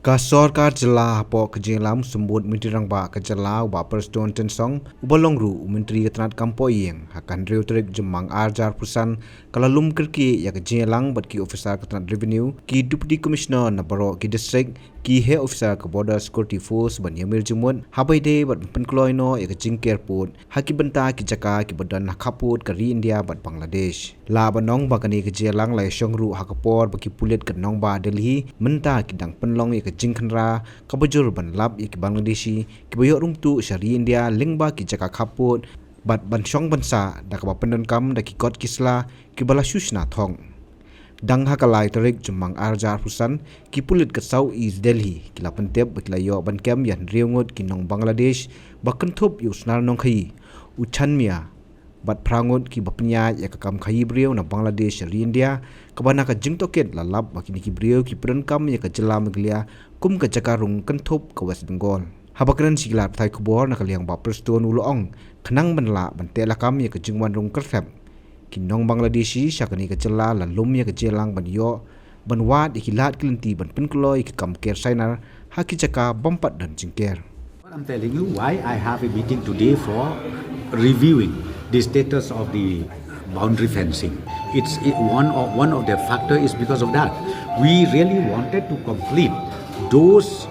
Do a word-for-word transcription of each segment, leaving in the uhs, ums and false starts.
Ka sorkar jylla hapoh ka jingïalam u Symbud Myntri Rangbah ka jylla u Bah Prestone Tynsong, uba long ruh u Myntri ka tnad kam pohiing, ha ka hynriew tarik Jymmang arhajar arphew san, ka la lum kyrkieh ïa ka jingïalang bad ki officer ka tnad Revenue, ki Deputy Commissioner na baroh ki district, ki heh officer ka Border Security Force ban ïamir jingmut, haba ïadei bad ban pynkloi noh ïa ka jingker pud ha ki bynta ki jaka kiba don ha khappud ka ri India bad Bangladesh. Lah ban ong ba kane ka jingïalang la ïashong ruh ha ka por ba ki pulit ka nongbah Delhi mynta ki dang pynlong ïa ka jingkhynra kaba jur ban lap ïa ki Bangladeshi kiba ïoh rung tuh sha ri India lyngba ki jaka khappud, bad ban shong ban sah da kaba pyndonkam da ki kot ki sla kiba la shu shna thok. Dang ha ka lai tarik Jymmang arhajar arphew san, ki pulit ka South East Delhi ki la pyntip ba ki la ïoh ban kem ïa hynriew ngut ki nong Bangladesh ba kynthup ïa u snar nongkhaïi, u Chanmia, bad phra ngut kiba pynïaid ïa ka kam khaïi briew na Bangladesh sha ri India, kaba na ka jingtohkit la lap ba kine ki briew ki pyndonkam ïa ka jylla Meghalaya kum ka jaka rung kynthup ka West Bengal. Haba kren sha ki lad pathai khubor, na ka liang Bah Prestone u la ong, khnang ban lah ban teh lakam ïa ka jingwan rung kyrthep, ki nong Bangladeshi sha kane ka jylla la lum ïa ka jingïalang ban ïoh ban wad ïa ki lad ki lynti ban pynkloi ïa ki kam ker sainar ha ki jaka bym pat don jingker. I'm telling you why I have a meeting today for reviewing the status of the boundary fencing. It's it, one of one of the factor is because of that. We really wanted to complete those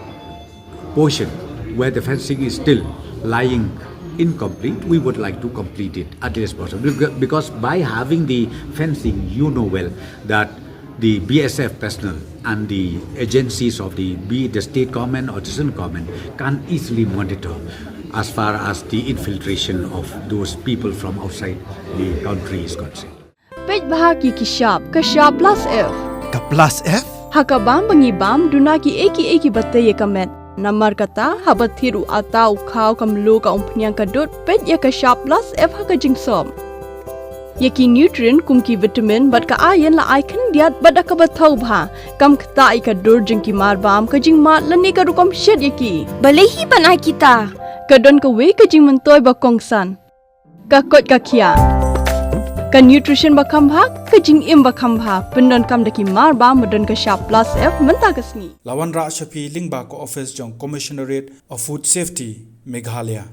portion where the fencing is still lying incomplete. We would like to complete it at least possible, because by having the fencing, you know well that the B S F personnel and the agencies of the, be it the state government or the central government, can easily monitor as far as the infiltration of those people from outside the country is concerned. Peit bha ki ki shap, ka shap plus F. Ka plus F? Ha ka bam ba ngi bam, duna ki ei ki ei ki ba tei ïa ka met. Namar kata, haba thied u ata, u khaw, ka mluh, ka umphniang, ka dud, peit ïa ka shap plus F ha ka jingsop. Ïa ki nutrient kum ki vitamin bad ka iron la ai khyndiat bad da kaba thaw bha. Kam ktah ïa ka dur jong ki marbam, ka jingmad lane ka rukom shet ïa ki. Balei hi ban ai kita? Ka don kawei ka jingmyntoi ba kongsan. Ka koit ka khiah. Ka nutrition ba kham bha, ka jingim ba kham bha. Pyndonkam da ki marbam ba don ka shap plus F mynta ka sngi. La wanrah sha phi lyngba ka office jong Commissionerate of Food Safety, Meghalaya.